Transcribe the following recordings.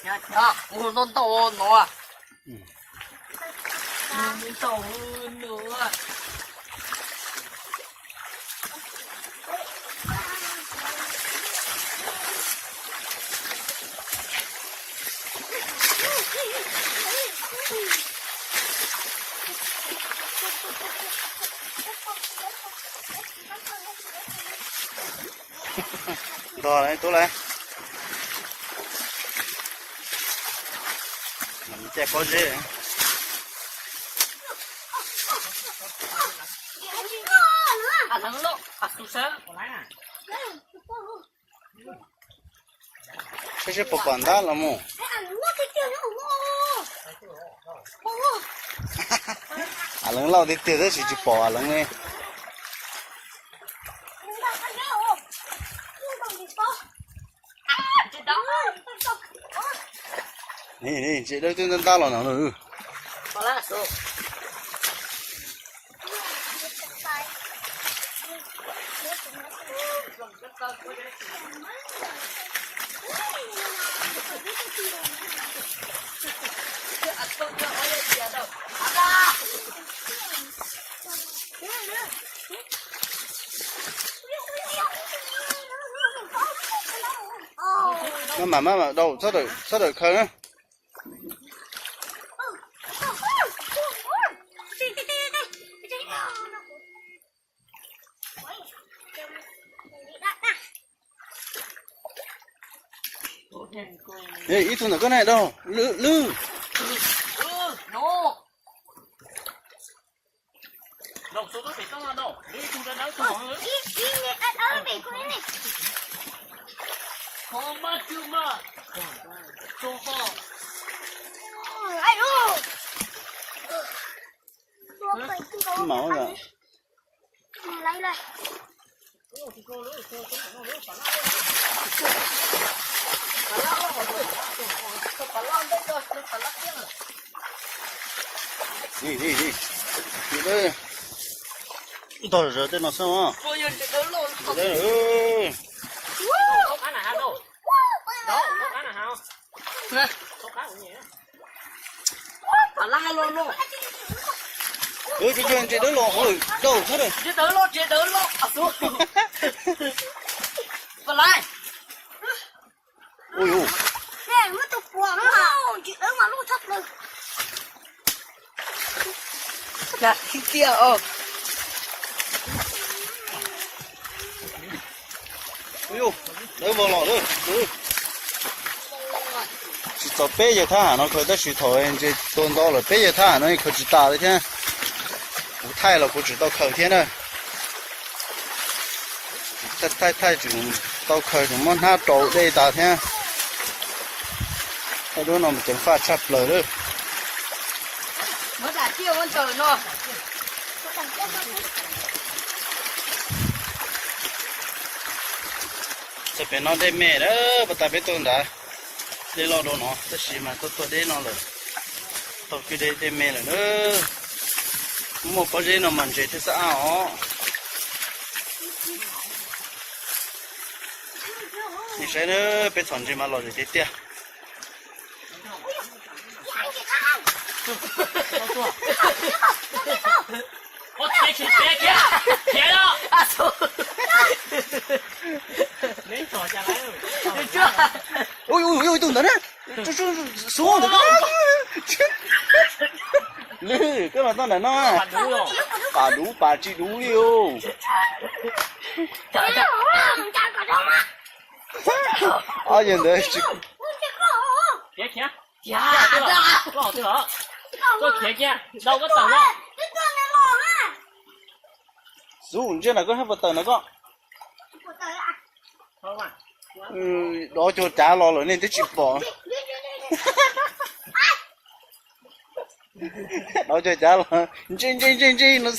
Ntau ntau no. Ntau no. Ntog tub lauj. Caij pob zeb. Saib seb puas pom ntab los mus. A leev lauj tiag tiag tab sis tsis pom a leev li. Ntsia dawb twb ntab ntab los no. Maj mam maj mam daus, txhob dawm khaws na. Ib tug ntawm koj na daug lwj. Maum. Ntog zom zaws tej no xwb os. Ntses dawb los, daug xwb. Ui yu. Ui yu, dawb vog los lawm. Tsis txaus peb yawg thab ham no khaws tab sis thaum ntses tuag ntau lawm peb yawg thab ham no khaws tsis tas li thiab. Kuv thaij los kuv tseem tau khaws thiab na. Thaij thaij tseem tau khaws tseem muab hnab rau dej tas thiab. Thaij duab no mas ceev faj tshaj plaws lawm. Txog pem no dej me na, pas tas peb tuaj nrad dej loj dua no tab sis mas tuaj tuaj deb no lawm, tau kwj deb dej me lawm na. Muaj pob zeb no mas ntses thiaj xab ab os. Nej saib na, peb txhom ntses mas lom zem tiag tiag. Ua ib tug ntawd na. Xub ntawd. Lwm koj mas toj ntawm no. Pas duv pas tsis duv li os. Ob yawg ntawd tsis. Xub ntsiab na koj hab puas tawm na koj. Dov cuag cav los lawm nej twb tsis pom. Dov cuag cav los ntsej ntsej ntsej ntsej no.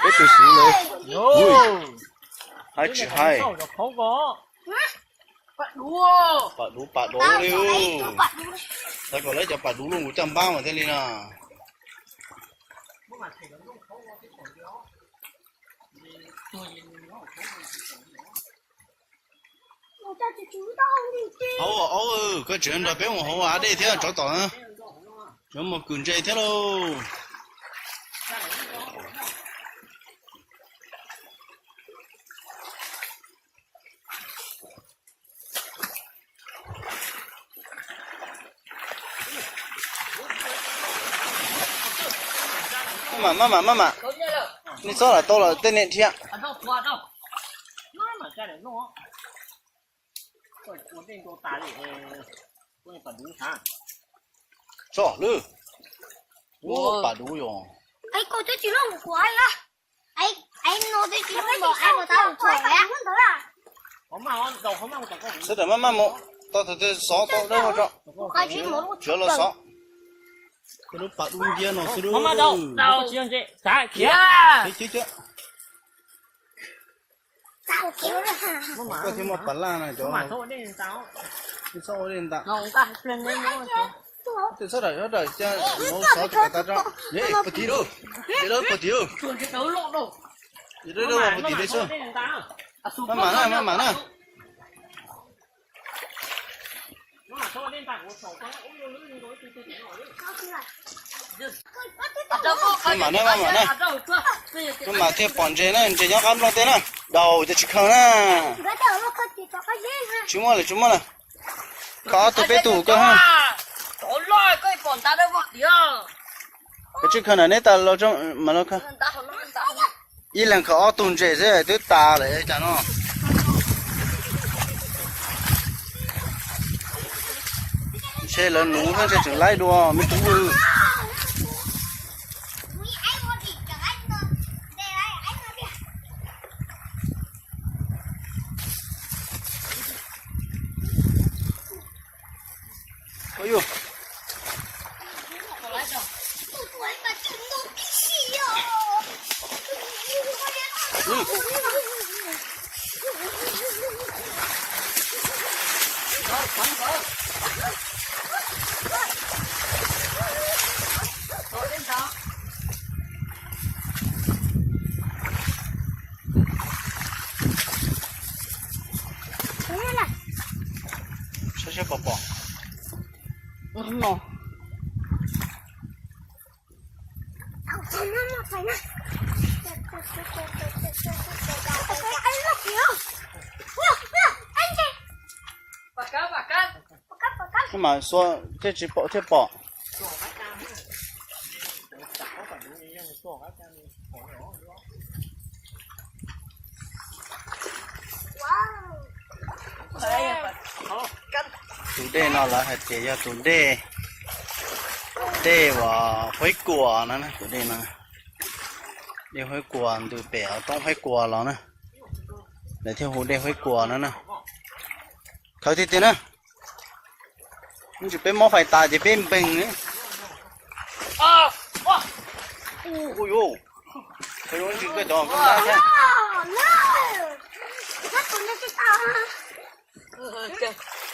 Peb tus xub lawm. Hais tsis hais. Pas duv pas duv li. Xav kom lawv cov pas duv luaj kuv caj npab mas thiaj li no. Hauv, hauv, koj tseem nrog peb mus hauv av dej thiab tsov tom na. Tseem mus kwm ntses thiab lauj. Maj mam, maj mam, maj mam. Nej txhob lam tau lawm tej niam dhia. Txhob lwb. Ua pam duv yom. Sawv daws maj maj mus, tau tus twg xov tau dawb tso, tsuav los xov. Koj lub pam duv ncia no xwb lub. Koj thiaj muaj pam laj na cov. Txhob ua dej ntas. Txhob dawm, txhob dawm, cia mus xov tus pam tas tso. Puag tim lawm, puag tim lawm. Puag tim lawm xwb. Maj mam na, maj mam na. Maj mam na, maj mam na. Maj mam thiaj pom ntses na, ntses nyob qab nplooj tej na. Daus ces tsis khaws na. Tsis muaj lawm, tsis muaj lawm. Khaws ob tug peb tug koj ha. Koj tsis khaws na, neb tas los mas los khaws. Ib leeg khaws ob tug ntses xwb twb tas lawm cas no. Ntshe lawv nuv xwb ntshe tseem laib dua me tub. Saib saib pom pom no. Mas xua thiaj tsis pom thiaj pom. Tus dej no lawv hais tias yog tus dej, dej uas Huaib Kuas no, tus dej no, dej Huaib Kuas ntws pem roob Huaib Kuas los na, lawv thiaj hu dej Huaib Kuas no na. Khaws tiag tiag na. Ntsis peb mob fais tas ces peb npeeg ne. Ntsis koj cov koj ntab thiab.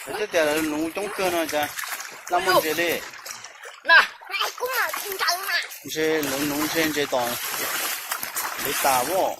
Lawv thiaj tias lawv nuv coob kawg no cas laj muaj ntses li. Ntshe lawv nuv ntshe ntses tom lawv tas as.